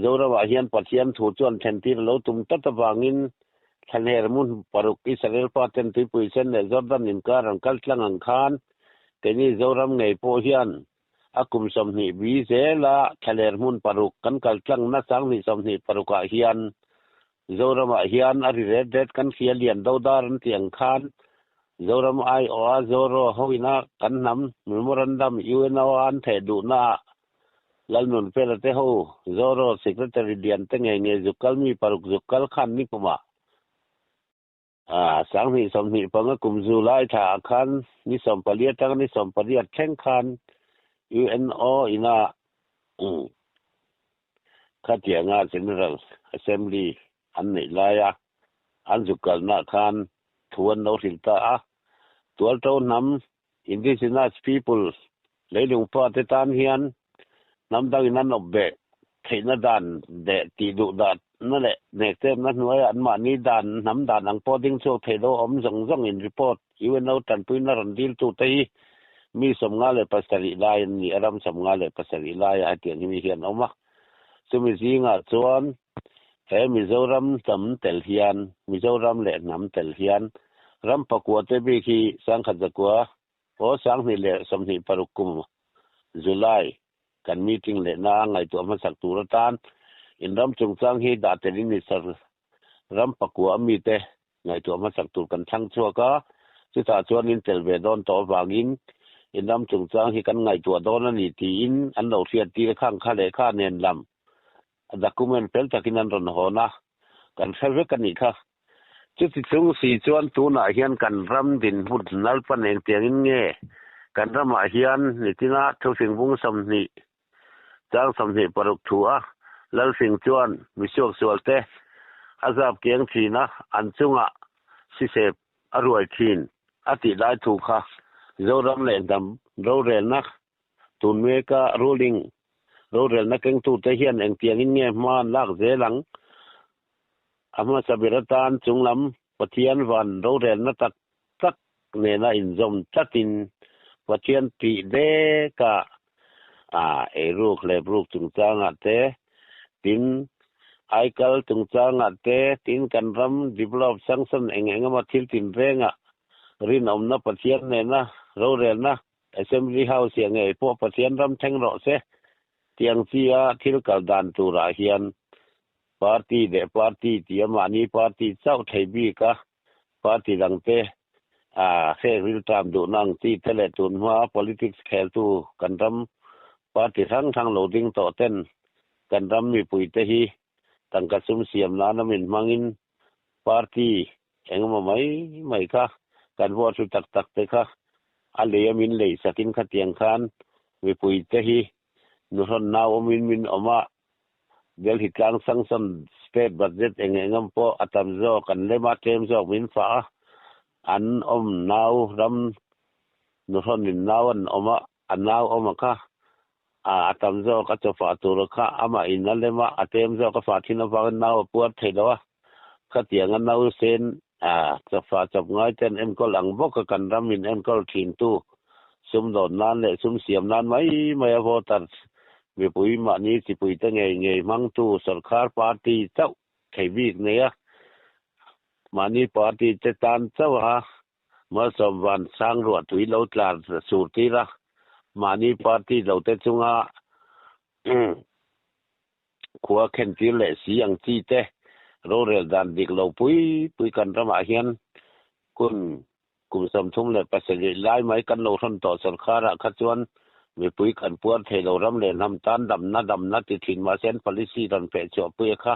Zoramah hian Pathian thu chuan thlentir a lo tum tlat avangin thlanher hmun paruk Israel pa ten tuipui sen leh Jordan inkar an kal tlang ang khan keini Zoram ngei pawh hian a kum 20 bi zela thlaler hmun paruk kan kal tlangna 2026 ah hian Zoramah hian a ri ret ret kan hria lian do dar an tih ang khan Zoram aiawha Zoro hoina kan hnam memorandum UNO a an theh duhna ah Lalnunfela te ho Zoro Secretary lian te ngei ngei zuk kal mi paruk zuk kal khan ni kumah 2025 kum July thla ah khan ni 14 atanga ni 18 thleng khan UNO ina Khatianga General Assembly an neih laia an zuk kalnaah khan thu an lo hrilh ta a. Tualto hnam, Indigenous people, leilung fate tan hian hnam dangin an awp beh theihna dan leh tih duh dahna leh hnekchepna hnuaiah anmahni dan, hnam dan ang pawh ding chhuak theih lo awm zawng zawngin report UNO tanpuina rawn diltute hi mi 57 lai an ni a, ram 57 laiah hetiang hi mi hi an awm a. Chumi zingah chuan he Mizoram hnam tel hian, Mizoram leh hnam tel hian Ram pakua te bik hi sangkhat zakua aw 2026 kum July kan meeting lehna a ngaihtuah hmasak tur atan in ram chungchang hi dah telin ni sir ram pakua ami te ngaihtuah hmasak tur kan thlang chhuak a, chutah chuan in tel ve dawn tawh avangin in ram chungchang hi kan ngaihtuah dawn a ni tiin an lo hriat tir khang kha lehkha nen lam a document fel takin an rawn hawn a, kan hre vek a nih kha. Chuti chung si chuan tunah hian kan ram dinhmun Lalpan engtiangin nge kan ramah hian nitina thufing bung 20 chang 26 thu a Lalfing chuan misuaksual te a zap kiang thin a, an chungah sisep a ruai thin a tih lai thu kha Zoram leh hnam rorelna tun meka ruling rorelna kengtute hian engtiangin nge hma an lak zel ang? A hmasa ber atan chunglam Pathian van rorelna tak tak nena inzawm tlatin Pathian tih deka a eiruk hlepruk chungchangah te, tin aikal chungchangah te, tin kan ram develop sanction eng eng emaw thil tinrengah rinawmna Pathian nena rorelna Assembly House hian ngei pawh Pathian ram thleng rawh se tiang chi a thil kal dan turah hian party leh party tia mahni party chauh thei bik a party dangte a hrek rilṭam duhna ang chi te leh tun hma politics kheltu kan ram party hrang hrang lo ding tawh ten kan ram mipuite hi tangka sum siam nana min hmangin party Engemaw mai mai kha kan vote hlu tak tak te kha a lei a min lei sakin khatiang khan mipui te hi nuhrawn nau awmin min awm a, Delhi tlang sanction state budget eng engemaw pawh a tam zawk an lem a, tlem zawk min fah a, an awm nau ram nuhrawnin nau an awm a, a nau awm a kha a tam zawk a chawfah tur kha amah in a lem a, a tlem zawk a fah thin avangin nau a puar thei lo a, khatiang a nausen a chawfah chawp ngai ten enkawl ang bawk a kan ram in enkawl thin tu sumdawn nan leh sum siam nan mai mai a voters mipui mahni chipui te ngei ngei hmang tu sorkar party chauh thei bik nei a mahni party te tan chauh a Malsawm van sang ruahtui lo tlar sur tir a, mahni party lo te chunga khua khen tir leh si ang chi te rorel dan dik lo pui pui kan ramah hian hun kum 37 lai mai kan lo hrawn tawh sorkharah kha chuan mipui kan puar thei lo ram leh hnam tan damna damna ti thin mahse an policy rawn feh chhuah pui a kha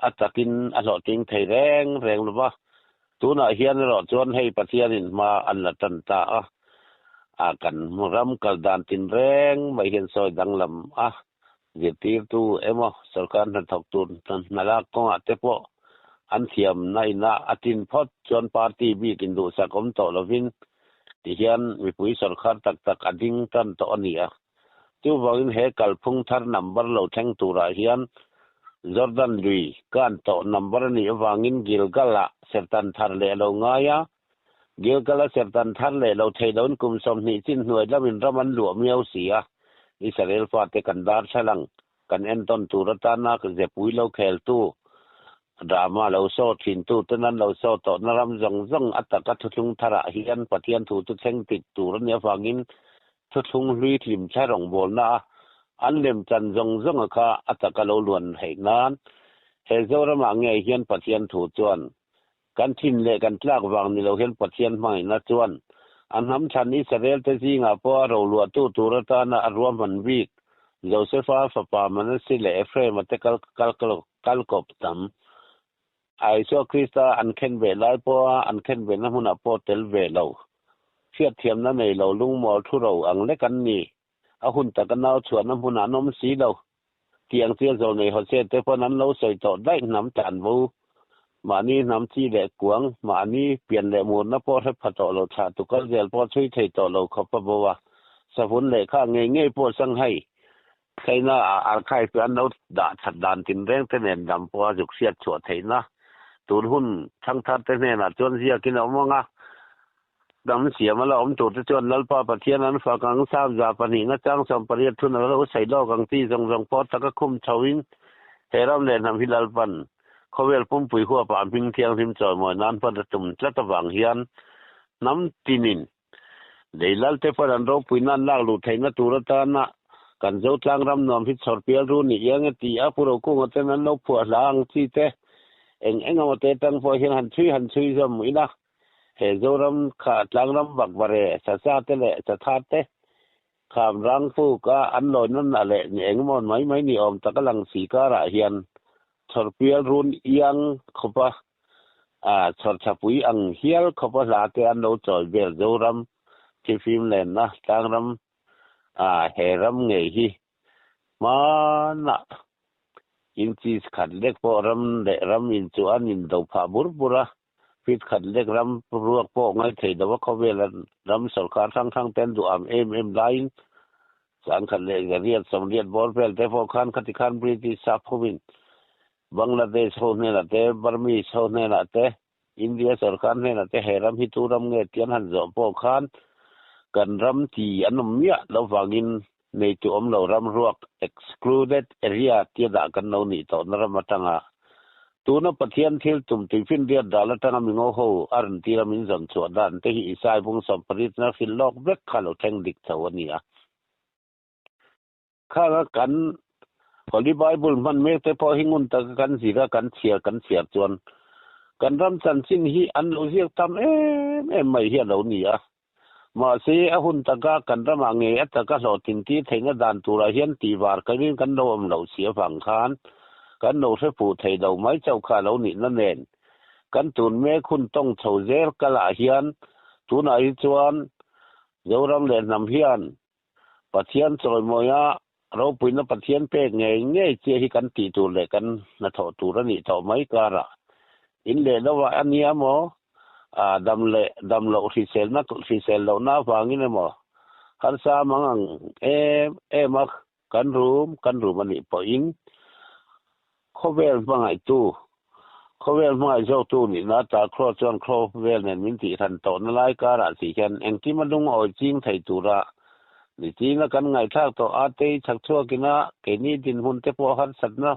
a takin a hlawhtling thei reng reng lova. Tunah hian erawh chuan hei Pathianin hma an la tan ta a, a kan ram kal dan tinreng mai hian sawi danglam a, zirtirtu emaw sorkar hnathawk tur hna lak kawngah te pawh an thiamna ina a tin phawt chuan party bik induhsak awm tawh lovin tihian mipui sorkar tak tak a ding tan tawh a ni a. Chuvangin he kalphung thar number lo thleng turah hian Jordan lui kan tawh number a nih avangin Gilgal-ah sertan thar leh a lo ngai a. Gilgal-a sertan thar leh lo thei loin kum 20 chin hnuai lamin ram an luah miau si a. Israel fate kan darthlalang kan entawn tur atana zepui lo kheltu Drama lo saw thintu ten an lo saw tawhna ram zawng zawng a taka thuthlung tharah hian Pathian thu chu thleng tik tur a nih avangin thuthlung hlui hlim thla rawngbawlna a an lem chan zawng zawnga kha a taka lo luan theih nan he Zoramah ngei hian Pathian thu chuan kan thin leh kan tlak vang ni lo hian Pathian hmangaihna chuan a hnam thlan Israel te zingah pawh a roluahtu tur atana a ruahman bik Josefa fapa Manase leh Ephraim-a te kal kal kal kawp tam. Isua Krista an khen ve lai pawha an khen vena hmunah pawh tel ve lo. Hriatthiamna nei lo lungmawl thu ro ang lek an ni. A hun taka nau chhuahna hmunah an awm si lo. Tiang chia zawl nei Hosea te pawn an lo sawi tawh daih hnam tlan bo. Mahni hnam chi leh kuang, mahni pian leh murna pawh hre pha tawh lo thlah tu kal zel pawh chhui thei tawh lo khawp a bo a. Savun lehkha ngei ngei pawh Shanghai China ah archive an lo dah that dan tinreng te nen dam pawha zuk hriat chhuah theihna tun hun thangthar te hnenah chuan ziakin a awm ang a. Dam siam a la awm tur te chuan Lalpa Pathian an fak ang, Sam za pahnihna chang 18 thun a lo saih lawk ang tih zawng zawng pawh taka khum chhoin he ram leh hnam hi Lalpan. Khawvel pumpui huapah hming thianghlim chawimawi nan hman a tum tlat avang hian hnam tinin lei lalte pawn an ropui nan lak luh theihna tur atana kan Zotlang ram nuam hi chhawr pial ru ni iang e ti a Pu Rokunga ten an lo phuah hla ang chi te eng eng emaw te tang pawh hian han chhui han chhui zawm ila he Zoram kha tlangram vak vare sasa te leh satha te Kham rang puk a an lawi nawn a leh ni engemaw mai mai ni awm tak a lang si karah hian chhawrpial run iang khawpa a chhawrchhapui ang hial khawpa hla te an lo chawi vel Zoram thifim lenna tlangram a he ram ngei hi hmanah inchis khat lek pawh ram leh ram inchuh an indo phah bur bur a. Fit khat lek ram ruak pawh ngaithei lo a, khawvela ram sorkar hrang hrang te an duh am em em laiin sangkhat leh zariat sawmriat bawr vel te pawh khan khati khan British sap hovin Bangladesh ho hnenah te, Burmese ho hnenah te, India sorkar hnenah te he ram hi tu ram nge tih an han zawh pawh khan kan ram ti an awm miah lo vangin neitu awm lo ram ruak excluded area tia dah kan lo nih tawhna ram atanga tuna Pathian thil tum tuifinriat dal atanga mingo ho a rawn tira min zawn chhuah dan te hi Isai bung sawmparitna hrilh lawk vek kha lo thleng dik tho a ni a. Khanga kan Holy Bible hman mek te pawh hi ngun taka kan zir a, kan chhiar kan chhiar chuan kan ram chanchin hi an lo ziak tam em em mai hi a lo ni a. Mahse, a hun taka kan ramah ngei a taka hlawhtlin tir theihna dan turah hian tihvar kalin kan lo awm loh si avang khan kan lo hre fuh thei lo mai chauh kha a lo nihna nen kan tun mek hun tawng chho zel kalah hian tunah hi chuan Zoram leh hnam hian Pathian chawimawia ropuina Pathian pek ngei ngei chiah hi kan tih tur leh kan hnathawh tur a nih tawh mai karah in leh lovah a nia maw? Dam leh dam loh hriselna hrisel lohna avangin emaw harsa mang ang em em a kan rum kan rum a nih pawhin Khawvel hmangaihtu, khawvel hmangaih zawktu nihna ta Crow chuan Crow vel nen min tih hran tawhna lai karah si hian engkim a lungawi ching thei tura nichina kan ngaihthlak tawh a tei chhak chhuakina keini dinhmun te pawh harsatna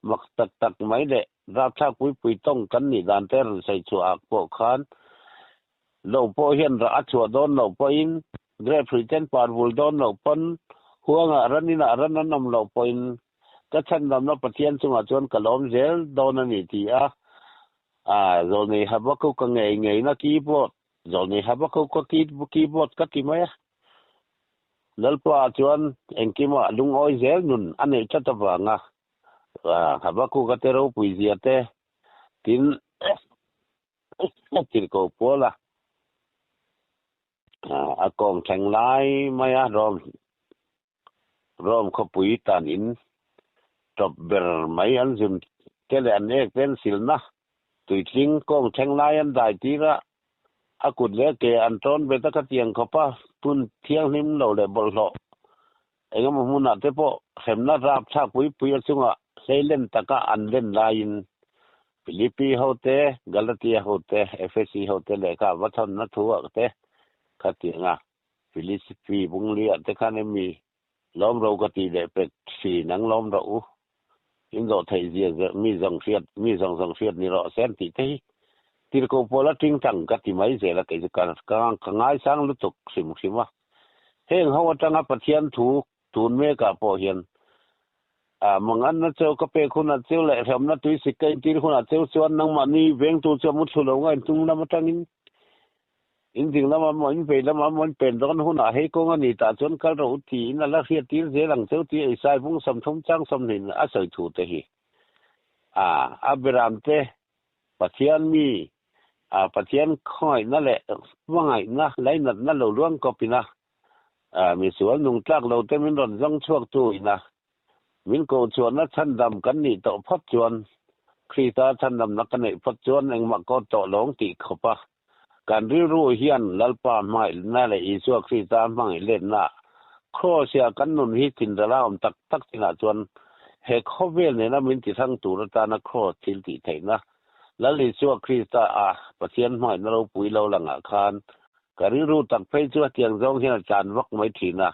mak tak tak mai leh rapthlak puipui tawng kan nih dan te rawn sawi chhuah ak pawh khan lo pawh hian rah a chhuah dawn loh pawhin grape hrui ten par vul dawn loh pawn huangah raninah ran an awm loh pawhin Ka chhandamna Pathian chungah chuan ka lawm zel dawn a ni ti a, Zawlnei Habakkuk ka ngei ngeina keyboard, Zawlnei Habakkuk ka keyboard ka ti mai a. Lalpa chuan engkimah lungawi zel nun a neih tlat avanga Habakkuk a te ropui zia te tin tirhkoh pual a. A kawng thleng lai mai a Rome Rome khawpui tan in tawp ber mai an zun te leh an ek te an silna tuitling kawng thleng lai an dai tir a, a kut leh ke an tawn bet a khatiang khawpa hmun thianghlim lo leh bawlhhlawh engemaw hmunah te pawh hremna rapthlak pui pui a chungah hleilen taka an len laiin Philippi hote, Galatia hote, Ephesi hote lehkha va thawnna thuah te khatianga Philippi bunglia te khan emi lawm ro ka tih leh pek thin ang lawm rawh u. In zawh theih zia mi zawng hriat mi zawng zawng hriat ni rawh se an tih te hi tirhkoh pawl a ting tang ka ti mai zel a kei chu ka ka ngaisang lutuk hrim hrim a. Heng ho atanga Pathian thu tun mekah pawh hian a manganna cheu ka pek hunah cheu leh hremna tui sik ka intir hunah cheu chuan nangmahni vengtu chu a mu thlu lo nga intung lam atangin in ding lamah maw in vei lamah maw in pen dawn hunah hei kawng a ni tah chuan kal rawh u tiin a la hriat tir zel ang cheu tih Isai bung 30 chang 20 a sawi thu te hi a Abraham te Pathian mi a Pathian khawngaihna leh hmangaihna lainatna lo luang kawpin a misual nung tlak lo te min rawn zawng chhuak tu ina min koh chhuahna chhandam kan nih tawh phawt chuan Krista chhandamna ka neih phawt chuan engmah kawt tawh lawng tih khawp a kan rilru hian Lalpa hmangaihna leh Isua Krista hmangaih letna Kross-a kan nun hi thinrala awm tak tak chinah chuan he khawvel nena min tihrang tur atana Kross thil tih theihna Lal Isua Krista a Pathian hmangaihna ropui lo langah khan Ka rilru tak phei chu hetiang zawng hian a tlan vak mai thin a.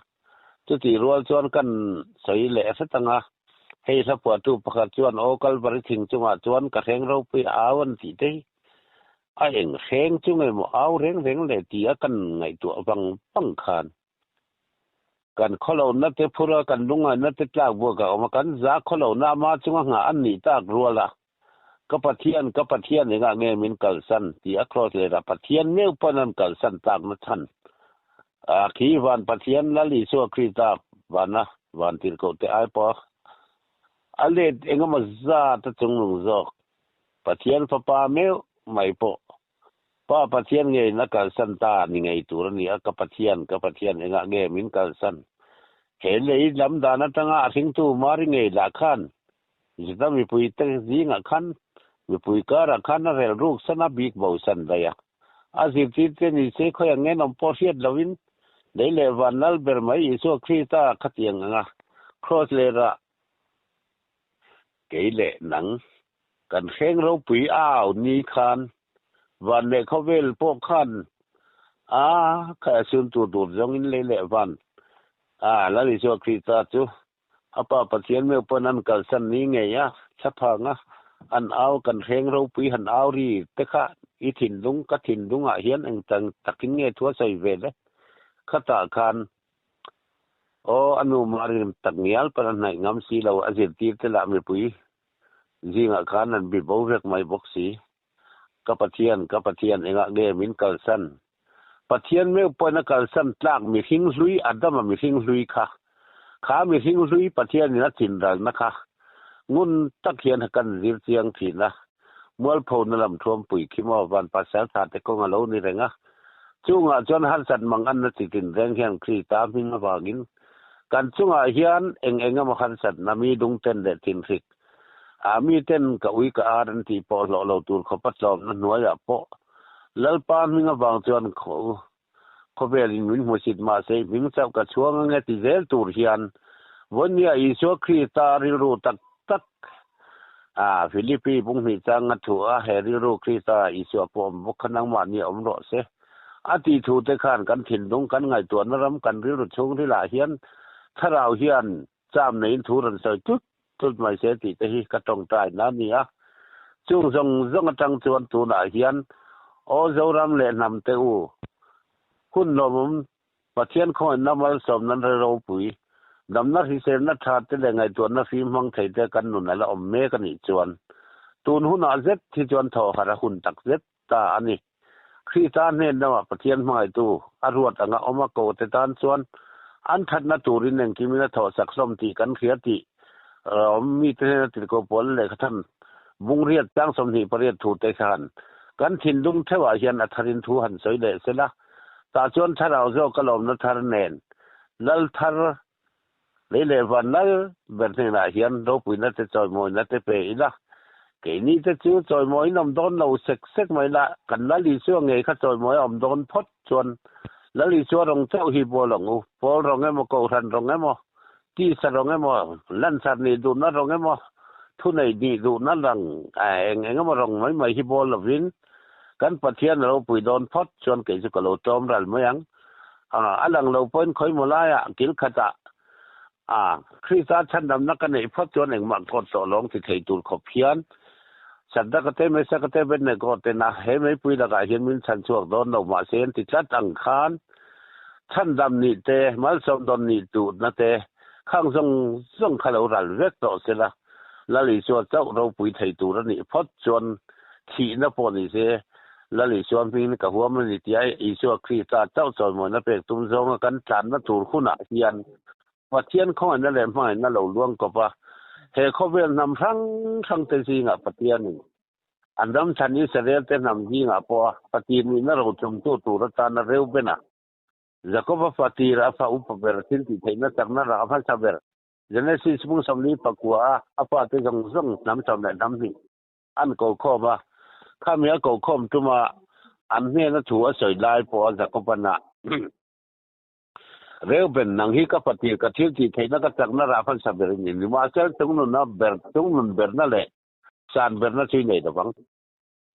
Chutih rual chuan kan sawi leh hret ang a. Hei hla phuahtu pakhat chuan Aw Kalvari thing chungah chuan ka hreng ropui au an tih te hi a eng hreng chu nge maw au reng reng le ti a kan ngaihtuah vang vang khan kan khawlohna te phur a kan lungngaihna te tlak buak a awm a, kan za khawlohna ama chunga nghah an nih tak rual a, Ka Pathian, ka Pathian engah nge min kalsan tih a cross let a, Pathian meuh pawn an kalsan tlakna chhan a khi van Pathian Lal Isua Krista vana van tirhkoh te ai pawh a let engemaw zat a chungnung zawk Pathian fapa meuh mai pawh Pa Pathian ngeiin a kalsan ta ni ngei tur a ni a, Ka Pathian, ka Pathian engah nge min kalsan? He lei lam dan atanga a hringtu Mari ngei lah khan Juda mipuite zingah khan mipui karah khan a rel ruk san a, bik bo san daih a. A zirtirte ni se khawi ang ngen awm pawh hriat loin lei leh van lal ber mai Isua Krista khatiang anga kraws lerah kei leh nang kan hreng ropui a au ni khan van leh khawvel pawh khan a khai a sun tur tur zawngin lei leh van a Lal Isua Krista chu A pa Pathian meuh pawn an kalsan ni ngei a, thlaphang a, an au kan hreng ropui han au ri te kha i thinlung ka thinlungah hian eng takin nge thu a sawi ve le? Khatah khan aw a nu Marin tak ngial pawn a hnaih ngam si lo, a zirtir te lah mipui zingah khan an bi bo vek mai bawk si. Ka Pathian, ka Pathian engah nge min kalsan? Pathian meuh pawhin a kalsan tlak mihring hlui, Adama mihring hlui kha, kha mihring hlui Pathianin a chinralna kha ngun tak hian kan zir chiang thin a. Mualphona lam thuampui khi maw van pasal tha te kawng a lo ni reng a. Chungah chuan harsat mang anna chi tin reng hian Krista hming avangin kan chungah hian eng eng emaw harsatna mi dungten leh thinhrik a miten ka ui ka ar an tih pawh hlawh lo tur khawpa tlawmna hnuaiah pawh Lalpa hming avang chuan khawvelin min hmusit mahse i hming chauh ka chhuang ange ti zel tur hian Vawinia Isua Krista rilru tak tak a Philippi bunghnih chang a thu a, he rilru Krista Isua pawh awm bawk kha nangmahni awm rawh se a tih thu te khan kan thinlung kan ngaihtuahna ram kan rilru chhungrilah hian thlarau hian cham neiin thu rawn sawi tlut tlut mai se tih te hi ka tawngtai na a ni a. Chung zawng zawng atang chuan tunah hian Aw Zoram leh hnam te u, hun lawmawm Pathian khawngaihna malsawm nan re ropui, damna hriselna tha te leh ngaihtuahna fim hmang thei te kan nun a la awm mek a nih chuan tun hunah zet hi chuan thawh harh a hun tak zet ta a ni. Krista hnen lamah Pathian hmangaihtu a ruat anga awm a ko te tan chuan an thatna turin engkimin a thawhsak hlawm tih kan hria tih rawm mite hnena tirhkoh pawl lehkha than bungriat tlang 28 thu te khan kan thinlung theuhah hian a tharin thu han sawi leh sela tah chuan thlarau zawk a lawmna thar nen lal thar Lei leh van lal ber hnenah hian ropuina te chawimawina te pe ila, keini te chu chawimawiin awm dawn lo sek sek mai la, kan Lal Isua ngei kha chawimawi a awm dawn phawt chuan Lal Isua rawng chauh hi bawl ang u, pawl rawng emaw, kohhran rawng emaw, tisa rawng emaw, lansar nih duhna rawng emaw, thunei nih duhna rang eng eng emaw rawng mai mai hi bawl lovin kan Pathian a ropui dawn phawt chuan kei chu ka lo tlawm ral mai ang. A lang lo pawhin khawimaw laiah kil khatah Krista chhandamna ka neih phawt chuan engmah kawt tawh lawng ti thei tur khawp hian Sadraka te Mesaka te Abednego tena he meipui lakah hian min chhan chhuak dawn lo mahse an ti tlat ang khan chhandam nih te malsawm dawn nih duhna te khang zawng zawng kha lo ral vek tawh sela Lal Isua chauh ropui thei tur a nih phawt chuan thihna pawh ni se Lal Isua hmingin ka huam a ni tia Isua Krista chauh chawimawina pek tum zawnga kan tlanna tur hunah hian Pathian khawngaihna leh hmangaihna lo luang kawp a, he khawvel hnam hrang hrangte zingah Pathianin an ram chhan Israelte hnam zingah pawha Pathian nihna rochungtu tur atana Reubena, Jakoba fa tira a fa upa ber thil tih theihna chakna rah hmasa ber Genesis bung 49 a a fate zawng zawng hnam 12 an ko khawm a, khami a ko khawm tuma an hnena thu a sawi lai pawh a Jakoban-a Reuben, nang hi ka patir, ka thil tih theihna ka chakna rah hmasa ber i ni. Nimahsela chungnunna ber, chungnun berna leh san berna chu i nei lovang.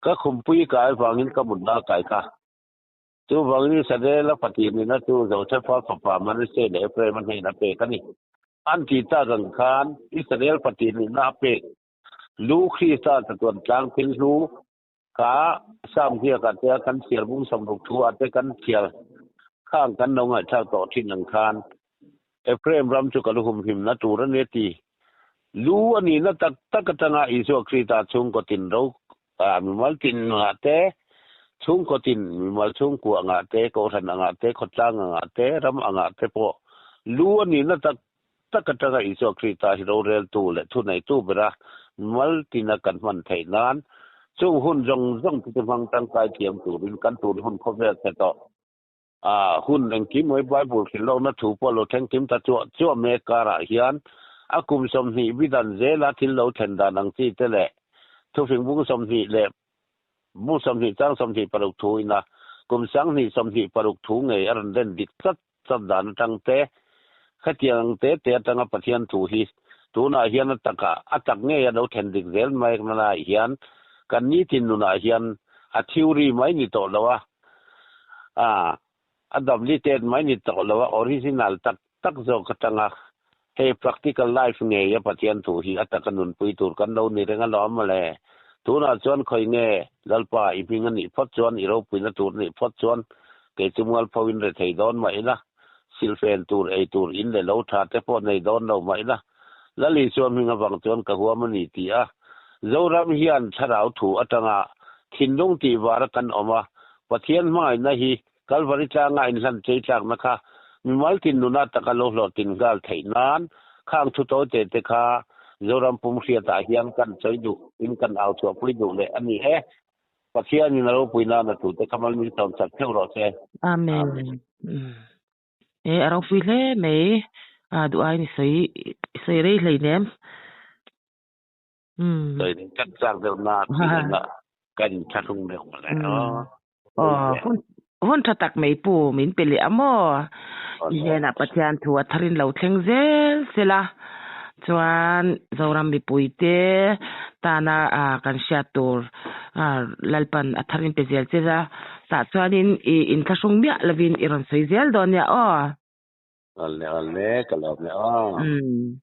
Ka khumpui i kai avangin ka mutna a kai kha. Chuvangin Israel-a patir nihna chu Josefa fapa Manasseh leh Ephraim-a hnena pek a ni. An tih tak ang khan Israel Pathian nihna a pek lu Krista chatuan tlang thil hlu kha Sam hniakah te a kan chhiar bung 60 thu ah te kan chhiar khang kan lo ngaihthlak tawh thin ang khan Ephraim ram chu ka lu humhimna tur a ni a ti. Lu a nihna tak tak atanga Isua Krista chhungkaw tin ro mimal tin ngah te, chhungkaw tin mimal chhungkua angah te, kohhran angah te, khawtlang angah te, ram angah te pawh lu a nihna tak tak atanga Isua Krista hi roreltu leh thuneitu bera mimal tina kan hman theih nan chung hun zawng zawng te chu hmang tangkai thiam turin kan tun hun khawvel chhe tawh. A hun engkim mai Bible hrilh lohna thu pawh lo thleng kim ta chuah chuah mek karah hian a kum 20 bidan zela thil lo thlen dan ang chi te leh thufing bung 20 leh bung 20 chang 26 thu ina kum 2026 thu ngei a rawn ren dik tlat tlat dan atang te khatiang ang te te atanga Pathian thu hi tunah hian a takah a tak ngei a lo thlen dik zel mek na laiah hian kan nitin nunah hian a theory mai ni tawh lo a. A, a duplicate mai ni tawh lo a, original tak tak zawk atanga hei practical life ngei a Pathian thu hi a taka nunpui tur kan lo ni reng alawm mawle. Tunah chuan khawi nge Lalpa i hming a nih phawt chuan i ropuina tur a nih phawt chuan kei chu mualpho in re thei dawn mah ila, silfen tur ei tur in leh lo tha te pawh nei dawn lo mah ila, Lal Isua hming avang chuan ka huam a ni ti a, Zoram hian thlarau thu atanga thinlung tih var a kan awm a, Pathian hmangaihna hi Kalvari tlanga inhlan chei tlakna kha mimal tin nuna taka lo hlawhtlin nghal theih nan khang thu tawi te te kha Zoram pum hriatah hian kan sawi duh in kan au chhuahpui duh leh a ni e. Pathianin a ropui nana tute kha mal min sawm chak theuh rawh se. Amen. E a ropui hle mai. A duh aiin i sawi i sawi rei hleinem. Umm. Sawi rei kan chak deuh na tih engah kan inthlahrung deuh mawle aw. Aw hun hun tha tak mai pu min pe leh a maw. I hnenah Pathian thu a tharin lo thleng zel sela chuan Zoram mipuite tana kan hriat tur Lalpan a tharin pe zel che la tah chuanin i inthlahrung miah lovin i rawn sawi zel dawn nia aw. Awle awle ka lawm e aw. Umm.